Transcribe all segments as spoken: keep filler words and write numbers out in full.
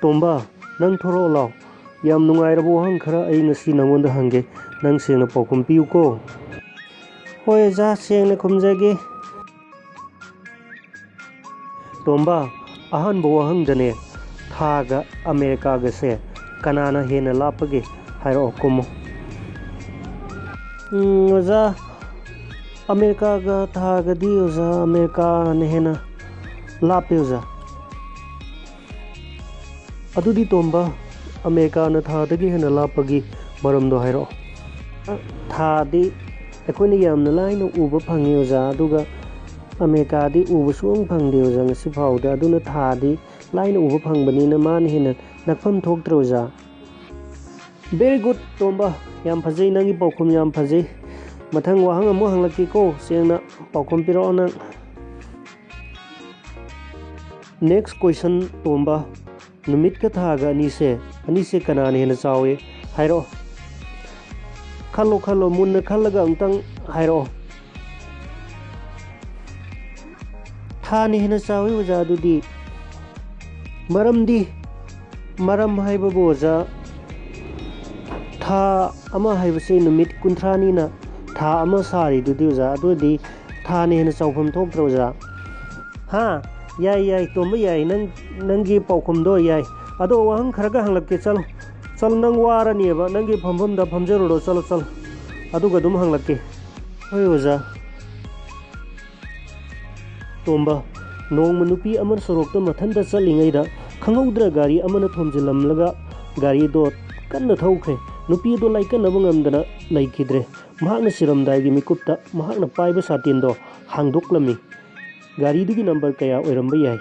ꯇꯣꯝꯕ, ꯅꯪ ꯊꯣꯔꯛꯑꯣ ꯂꯥꯎ꯫ ꯌꯥꯝ ꯅꯨꯡꯉꯥꯏꯔꯕ ꯋꯥꯍꯪ ꯈꯔ ꯑꯩ ꯉꯁꯤ ꯅꯪꯉꯣꯟꯗ ꯍꯪꯒꯦ꯫ ꯅꯪ ꯁꯦꯡꯅ ꯄꯥꯎꯈꯨꯝ ꯄꯤꯌꯨꯀꯣ꯫ ꯍꯣꯏ ꯑꯣꯖꯥ, ꯁꯦꯡꯅ ꯈꯨꯝꯖꯒꯦ꯫ ꯇꯣꯝꯕ, ꯑꯍꯥꯟꯕ ꯋꯥꯍꯪꯗꯅꯦ, ꯊꯥꯒ ꯑꯃꯦꯔꯤꯀꯥꯒꯁꯦ ꯀꯅꯥꯅ ꯍꯦꯟꯅ ꯂꯥꯞꯄꯒꯦ? ꯍꯥꯏꯔꯛꯑꯣ, ꯀꯨꯝꯃꯣ꯫ ꯎꯝ, ꯑꯣꯖꯥ, ꯑꯃꯦꯔꯤꯀꯥꯒ ꯊꯥꯒꯗꯤ, ꯑꯣꯖꯥ, ꯑꯃꯦꯔꯤꯀꯥꯅ ꯍꯦꯟꯅ ꯂꯥꯞꯄꯦ, ꯑꯣꯖꯥ꯫ ꯑꯗꯨꯗꯤ ꯇꯣꯝꯕ, ꯑꯃꯦꯔꯤꯀꯥꯅ ꯊꯥꯗꯒꯤ ꯍꯦꯟꯅ ꯂꯥꯞꯄꯒꯤ ꯃꯔꯝꯗꯣ ꯍꯥꯏꯔꯛꯑꯣ꯫ ꯊꯥꯗꯤ ꯑꯩꯈꯣꯏꯅ ꯌꯥꯝꯅ ꯂꯥꯏꯅ ꯎꯕ ꯐꯪꯉꯤ, ꯑꯣꯖꯥ, ꯑꯗꯨꯒ ꯑꯃꯦꯔꯤꯀꯥꯗꯤ ꯎꯕ ꯁꯨꯡꯐꯪ ꯐꯪꯗꯦ, ꯑꯣꯖꯥ, ꯉꯁꯤ ꯐꯥꯎꯗ꯫ ꯑꯗꯨꯅ ꯊꯥꯗꯤ ꯂꯥꯏꯅ ꯎꯕ ꯐꯪꯕꯅꯤꯅ ꯃꯥꯅ ꯍꯦꯟꯅ ꯅꯛꯐꯝ ꯊꯣꯛꯇ꯭ꯔꯣ, ꯑꯣꯖꯥ? Very good, ꯇꯣꯝꯕ, ꯌꯥꯝ ꯐꯖꯩ, ꯅꯪꯒꯤ ꯄꯥꯎꯈꯨꯝ ꯌꯥꯝ ꯐꯖꯩ꯫ ꯃꯊꯪ ꯋꯥꯍꯪ ꯑꯃꯨꯛ ꯍꯪꯂꯛꯀꯦꯀꯣ, ꯁꯦꯡꯅ ꯄꯥꯎꯈꯨꯝ ꯄꯤꯔꯛꯑꯣ ꯅꯪ꯫ Next question, ꯇꯣꯝꯕ, ꯅꯨꯃꯤꯠꯀ ꯊꯥꯒ ꯑꯅꯤꯁꯦ, ꯑꯅꯤꯁꯦ ꯀꯅꯥꯅ ꯍꯦꯟꯅ ꯆꯥꯎꯏ? ꯍꯥꯏꯔꯛꯑꯣ꯫ ꯈꯜꯂꯣ, ꯈꯜꯂꯣ, ꯃꯨꯟꯅ ꯈꯜꯂꯒ ꯑꯃꯨꯛꯇꯪ ꯍꯥꯏꯔꯛꯑꯣ꯫ ꯊꯥꯅ ꯍꯦꯟꯅ ꯆꯥꯎꯏ, ꯑꯣꯖꯥ, ꯑꯗꯨꯗꯤ꯫ ꯃꯔꯝꯗꯤ? ꯃꯔꯝ ꯍꯥꯏꯕꯕꯨ, ꯑꯣꯖꯥ, ꯊꯥ ꯑꯃ ꯍꯥꯏꯕꯁꯤ ꯅꯨꯃꯤꯠ ꯀꯨꯟꯊ꯭ꯔꯥꯅꯤꯅ ꯊꯥ ꯑꯃ ꯁꯥꯔꯤꯗꯨꯗꯤ, ꯑꯣꯖꯥ, ꯑꯗꯨꯗꯤ ꯊꯥꯅ ꯍꯦꯟꯅ ꯆꯥꯎꯐꯝ ꯊꯣꯛꯇ꯭ꯔꯣ, ꯑꯣꯖꯥ? ꯍꯥ? ꯌꯥꯏ, ꯌꯥꯏ, ꯇꯣꯝꯕ, ꯌꯥꯏ, ꯅꯪ, ꯅꯪꯒꯤ ꯄꯥꯎꯈꯨꯝꯗꯣ ꯌꯥꯏ꯫ ꯑꯗꯣ ꯋꯥꯍꯪ ꯈꯔꯒ ꯍꯪꯂꯛꯀꯦ, ꯆꯠꯂꯣ꯫ ꯆꯠꯂꯣ, ꯅꯪ ꯋꯥꯔꯅꯦꯕ, ꯅꯪꯒꯤ ꯐꯝꯐꯝꯗ ꯐꯝꯖꯔꯨꯔꯣ, ꯆꯠꯂꯣ, ꯆꯠꯂꯣ꯫ ꯑꯗꯨꯒ ꯑꯗꯨꯝ ꯍꯪꯂꯛꯀꯦ꯫ ꯍꯣꯏ, ꯑꯣꯖꯥ꯫ ꯇꯣꯝꯕ, ꯅꯣꯡꯃ ꯅꯨꯄꯤ ꯑꯃ ꯁꯣꯔꯣꯛꯇ ꯃꯊꯟꯇ ꯆꯠꯂꯤꯉꯩꯗ ꯈꯪꯍꯧꯗꯅ ꯒꯥꯔꯤ ꯑꯃꯅ ꯊꯣꯝꯖꯤꯜꯂꯝꯂꯒ ꯒꯥꯔꯤꯗꯣ ꯀꯟꯅ ꯊꯧꯈ꯭ꯔꯦ꯫ ꯅꯨꯄꯤ ꯑꯗꯣ ꯂꯥꯏꯀꯠꯅꯕ ꯉꯝꯗꯅ ꯂꯩꯈꯤꯗ꯭ꯔꯦ꯫ ꯃꯍꯥꯛꯅ ꯁꯤꯔꯝꯗꯥꯏꯒꯤ ꯃꯤꯀꯨꯞꯇ ꯃꯍꯥꯛꯅ ꯄꯥꯏꯕ ꯁꯥꯇꯤꯟꯗꯣ ꯍꯥꯡꯗꯣꯛꯂꯝꯃꯤ꯫ ꯒꯥꯔꯤꯗꯨꯒꯤ ꯅꯝꯕꯔ ꯀꯌꯥ ꯑꯣꯏꯔꯝꯕ ꯌꯥꯏ?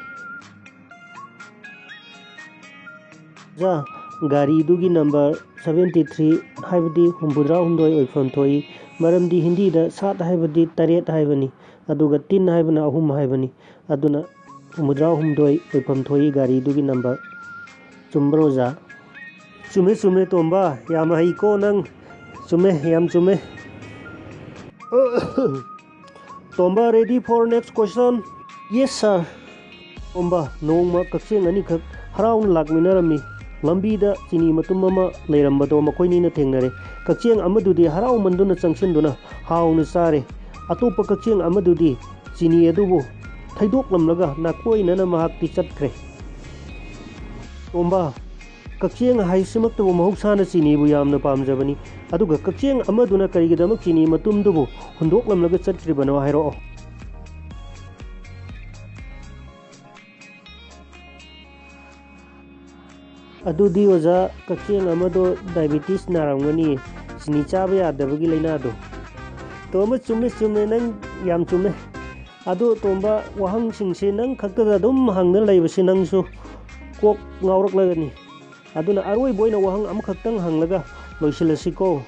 ꯑꯣꯖꯥ, ꯒꯥꯔꯤꯗꯨꯒꯤ ꯅꯝꯕꯔ seventy three, ꯍꯥꯏꯕꯗꯤ ꯍꯨꯝꯐꯨꯇꯔꯥ ꯍꯨꯝꯗꯣꯏ ꯑꯣꯏꯐꯝ ꯊꯣꯛꯏ, ꯃꯔꯝꯗꯤ ꯍꯤꯟꯗꯤꯗ ꯁꯥꯠ ꯍꯥꯏꯕꯗꯤ ꯇꯔꯦꯠ ꯍꯥꯏꯕꯅꯤ, ꯑꯗꯨꯒ ꯇꯤꯟ ꯍꯥꯏꯕꯅ ꯑꯍꯨꯝ ꯍꯥꯏꯕꯅꯤ꯫ ꯑꯗꯨꯅ ꯍꯨꯝꯐꯨꯇꯔꯥ ꯍꯨꯝꯗꯣꯏ ꯑꯣꯏꯐꯝ ꯊꯣꯛꯏ ꯒꯥꯔꯤꯗꯨꯒꯤ ꯅꯝꯕꯔ꯫ ꯆꯨꯝꯕ꯭ꯔꯣ, ꯑꯣꯖꯥ? ꯆꯨꯝꯃꯦ, ꯆꯨꯝꯃꯦ, ꯇꯣꯝꯕ, ꯌꯥꯝ ꯍꯩꯀꯣ ꯅꯪ꯫ ꯆꯨꯝꯃꯦ, ꯌꯥꯝ ꯆꯨꯝꯃꯦ꯫ ꯇꯣꯝꯕ, ready for next question? Yes, sir. ꯇꯣꯝꯕ, ꯅꯣꯡꯃ ꯀꯛꯆꯦꯡ ꯑꯅꯤꯈꯛ ꯍꯔꯥꯎꯅ ꯂꯥꯛꯃꯤꯟꯅꯔꯝꯃꯤ꯫ ꯂꯝꯕꯤꯗ ꯆꯤꯅꯤ ꯃꯇꯨꯝ ꯑꯃ ꯂꯩꯔꯝꯕꯗꯣ ꯃꯈꯣꯏꯅꯤꯅ ꯊꯦꯡꯅꯔꯦ꯫ ꯀꯛꯆꯦꯡ ꯑꯃꯗꯨꯗꯤ ꯍꯔꯥꯎꯃꯟꯗꯨꯅ ꯆꯪꯁꯤꯟꯗꯨꯅ ꯍꯥꯎꯅ ꯆꯥꯔꯦ꯫ ꯑꯇꯣꯞꯄ ꯀꯛꯆꯦꯡ ꯑꯃꯗꯨꯗꯤ ꯆꯤꯅꯤ ꯑꯗꯨꯕꯨ ꯊꯩꯗꯣꯛꯂꯝꯂꯒ ꯅꯥꯀꯣꯏꯅꯅ ꯃꯍꯥꯛꯇꯤ ꯆꯠꯈ꯭ꯔꯦ꯫ ꯇꯣꯝꯕ, ꯀꯛꯆꯦꯡ ꯍꯥꯏꯁꯤꯃꯛꯇꯕꯨ ꯃꯍꯧꯁꯥꯅ ꯆꯤꯅꯤꯕꯨ ꯌꯥꯝꯅ ꯄꯥꯝꯖꯕꯅꯤ꯫ ꯑꯗꯨꯒ ꯀꯛꯆꯦꯡ ꯑꯃꯗꯨꯅ ꯀꯔꯤꯒꯤꯗꯃꯛ ꯆꯤꯅꯤ ꯃꯇꯨꯝꯗꯨꯕꯨ ꯍꯨꯟꯗꯣꯛꯂꯝꯂꯒ ꯆꯠꯈ꯭ꯔꯤꯕꯅꯣ ꯍꯥꯏꯔꯛꯑꯣ꯫ ꯑꯗꯨꯗꯤ ꯑꯣꯖꯥ, ꯀꯛꯆꯦꯡ ꯑꯃꯗꯣ ꯗꯥꯏꯕꯤꯇꯤꯁ ꯅꯥꯔꯝꯒꯅꯤ, ꯆꯤꯅꯤ ꯆꯥꯕ ꯌꯥꯗꯕꯒꯤ ꯂꯥꯏꯅꯥꯗꯣ꯫ ꯇꯣꯝꯕ, ꯆꯨꯝꯃꯦ, ꯆꯨꯝꯃꯦ, ꯅꯪ ꯌꯥꯝ ꯆꯨꯝꯃꯦ꯫ ꯑꯗꯣ ꯇꯣꯝꯕ, ꯋꯥꯍꯪꯁꯤꯡꯁꯦ ꯅꯪ ꯈꯛꯇꯗ ꯑꯗꯨꯝ ꯍꯪꯅ ꯂꯩꯕꯁꯦ ꯅꯪꯁꯨ ꯀꯣꯛ ꯉꯥꯎꯔꯛꯂꯒꯅꯤ꯫ ꯑꯗꯨꯅ ꯑꯔꯣꯏꯕ ꯑꯣꯏꯅ ꯋꯥꯍꯪ ꯑꯃꯈꯛꯇꯪ ꯍꯪꯂꯒ ꯂꯣꯏꯁꯤꯜꯂꯁꯤꯀꯣ꯫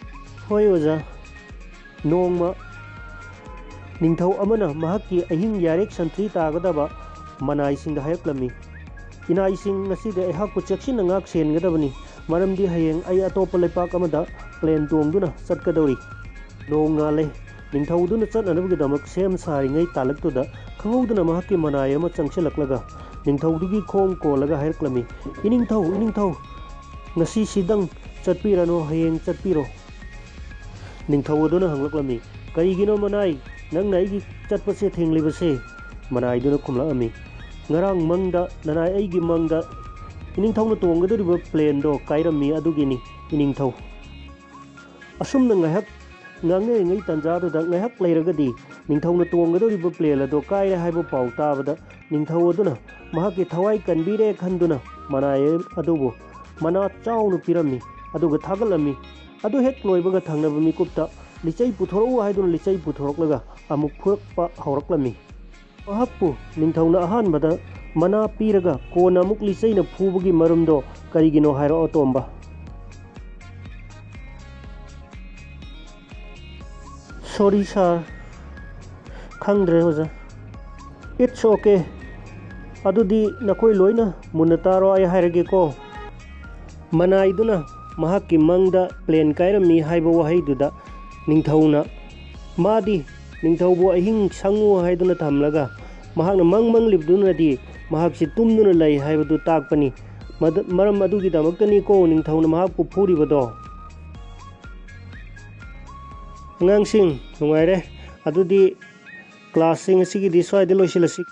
ꯍꯣꯏ ꯑꯣꯖꯥ꯫ ꯅꯣꯡꯃ ꯅꯤꯡꯊꯧ ꯑꯃꯅ ꯃꯍꯥꯛꯀꯤ ꯑꯍꯤꯡ ꯌꯥꯔꯦꯛ ꯁꯟꯇ꯭ꯔꯤ ꯇꯥꯒꯗꯕ ꯃꯅꯥꯏꯁꯤꯡꯗ ꯍꯥꯏꯔꯛꯂꯝꯃꯤ, "ꯏꯅꯥꯏꯁꯤꯡ, ꯉꯁꯤꯗꯤ ꯑꯩꯍꯥꯛꯄꯨ ꯆꯦꯛꯁꯤꯟꯅ ꯉꯥꯛ ꯁꯦꯟꯒꯗꯕꯅꯤ, ꯃꯔꯝꯗꯤ ꯍꯌꯦꯡ ꯑꯩ ꯑꯇꯣꯞꯄ ꯂꯩꯄꯥꯛ ꯑꯃꯗ ꯄ꯭ꯂꯦꯟ ꯇꯣꯡꯗꯨꯅ ꯆꯠꯀꯗꯧꯔꯤ"꯫ ꯅꯣꯡ ꯉꯥꯜꯂꯦ꯫ ꯅꯤꯡꯊꯧꯗꯨꯅ ꯆꯠꯅꯅꯕꯒꯤꯗꯃꯛ ꯁꯦꯝ ꯁꯥꯔꯤꯉꯩ ꯇꯥꯂꯛꯇꯨꯗ ꯈꯪꯍꯧꯗꯅ ꯃꯍꯥꯛꯀꯤ ꯃꯅꯥꯏ ꯑꯃ ꯆꯪꯁꯤꯜꯂꯛꯂꯒ ꯅꯤꯡꯊꯧꯗꯨꯒꯤ ꯈꯣꯡ ꯀꯣꯜꯂꯒ ꯍꯥꯏꯔꯛꯂꯝꯃꯤ, "ꯏꯅꯤꯡꯊꯧ, ꯏꯅꯤꯡꯊꯧ, ꯉꯁꯤꯁꯤꯗꯪ ꯆꯠꯄꯤꯔꯅꯨ, ꯍꯌꯦꯡ ꯆꯠꯄꯤꯔꯣ"꯫ ꯅꯤꯡꯊꯧ ꯑꯗꯨꯅ ꯍꯪꯂꯛꯂꯝꯃꯤ, "ꯀꯔꯤꯒꯤꯅꯣ ꯃꯅꯥꯏ, ꯅꯪꯅ ꯑꯩꯒꯤ ꯆꯠꯄꯁꯦ ꯊꯤꯡꯂꯤꯕꯁꯦ?" ꯃꯅꯥꯏꯗꯨꯅ ꯈꯨꯝꯂꯛꯂꯝꯃꯤ, "ꯉꯔꯥꯡ ꯃꯪꯗ ꯅꯅꯥꯏ ꯑꯩꯒꯤ ꯃꯪꯗ ꯏꯅꯤꯡꯊꯧꯅ ꯇꯣꯡꯒꯗꯧꯔꯤꯕ ꯄ꯭ꯂꯦꯟꯗꯣ ꯀꯥꯏꯔꯝꯃꯤ, ꯑꯗꯨꯒꯤꯅꯤ ꯏꯅꯤꯡꯊꯧ"꯫ ꯑꯁꯨꯝꯅ ꯉꯥꯏꯍꯥꯛ ꯉꯥꯡꯅꯔꯤꯉꯩ ꯇꯥꯟꯖꯥꯗꯨꯗ ꯉꯥꯏꯍꯥꯛ ꯂꯩꯔꯒꯗꯤ ꯅꯤꯡꯊꯧꯅ ꯇꯣꯡꯒꯗꯧꯔꯤꯕ ꯄ꯭ꯂꯦꯟ ꯑꯗꯣ ꯀꯥꯏꯔꯦ ꯍꯥꯏꯕ ꯄꯥꯎ ꯇꯥꯕꯗ ꯅꯤꯡꯊꯧ ꯑꯗꯨꯅ ꯃꯍꯥꯛꯀꯤ ꯊꯋꯥꯏ ꯀꯟꯕꯤꯔꯦ ꯈꯟꯗꯨꯅ ꯃꯅꯥꯏ ꯑꯗꯨꯕꯨ ꯃꯅꯥ ꯆꯥꯎꯅ ꯄꯤꯔꯝꯃꯤ꯫ ꯑꯗꯨꯒ ꯊꯥꯒꯠꯂꯝꯃꯤ꯫ ꯑꯗꯨ ꯍꯦꯛ ꯂꯣꯏꯕꯒ ꯊꯪꯅꯕ ꯃꯤꯀꯨꯞꯇ ꯂꯤꯆꯩ ꯄꯨꯊꯣꯔꯛꯎ ꯍꯥꯏꯗꯨꯅ ꯂꯤꯆꯩ ꯄꯨꯊꯣꯔꯛꯂꯒ ꯑꯃꯨꯛ ꯐꯨꯔꯛꯄ ꯍꯧꯔꯛꯂꯝꯃꯤ꯫ ꯃꯍꯥꯛꯄꯨ ꯅꯤꯡꯊꯧꯅ ꯑꯍꯥꯟꯕꯗ ꯃꯅꯥ ꯄꯤꯔꯒ ꯀꯣꯟꯅ ꯑꯃꯨꯛ ꯂꯤꯆꯩꯅ ꯐꯨꯕꯒꯤ ꯃꯔꯝꯗꯣ ꯀꯔꯤꯒꯤꯅꯣ ꯍꯥꯏꯔꯛꯑꯣ, ꯇꯣꯝꯕ? Sorry sir, ꯈꯪꯗ꯭ꯔꯦ ꯑꯣꯖꯥ꯫ It's okay꯫ ꯑꯗꯨꯗꯤ ꯅꯈꯣꯏ ꯂꯣꯏꯅ ꯃꯨꯟꯅ ꯇꯥꯔꯣ, ꯑꯩ ꯍꯥꯏꯔꯒꯦꯀꯣ꯫ ꯃꯅꯥꯏꯗꯨꯅ ꯃꯍꯥꯛꯀꯤ ꯃꯪꯗ ꯄ꯭ꯂꯦꯟ ꯀꯥꯏꯔꯝꯃꯤ ꯍꯥꯏꯕ ꯋꯥꯍꯩꯗꯨꯗ ꯅꯤꯡꯊꯧꯅ, ꯃꯥꯗꯤ ꯅꯤꯡꯊꯧꯕꯨ ꯑꯍꯤꯡ ꯁꯪꯉꯨ ꯍꯥꯏꯗꯨꯅ ꯊꯝꯂꯒ ꯃꯍꯥꯛꯅ ꯃꯪ ꯃꯪꯂꯤꯕꯗꯨꯅꯗꯤ ꯃꯍꯥꯛꯁꯤ ꯇꯨꯝꯗꯨꯅ ꯂꯩ ꯍꯥꯏꯕꯗꯨ ꯇꯥꯛꯄꯅꯤ꯫ ꯃꯗ-, ꯃꯔꯝ ꯑꯗꯨꯒꯤꯗꯃꯛꯇꯅꯤꯀꯣ ꯅꯤꯡꯊꯧꯅ ꯃꯍꯥꯛꯄꯨ ꯐꯨꯔꯤꯕꯗꯣ꯫ ꯑꯉꯥꯡꯁꯤꯡ, ꯅꯨꯡꯉꯥꯏꯔꯦ꯫ ꯑꯗꯨꯗꯤ class ꯁꯤ ꯉꯁꯤꯒꯤꯗꯤ ꯁ꯭ꯋꯥꯏꯗ ꯂꯣꯏꯁꯤꯜꯂꯁꯤ꯫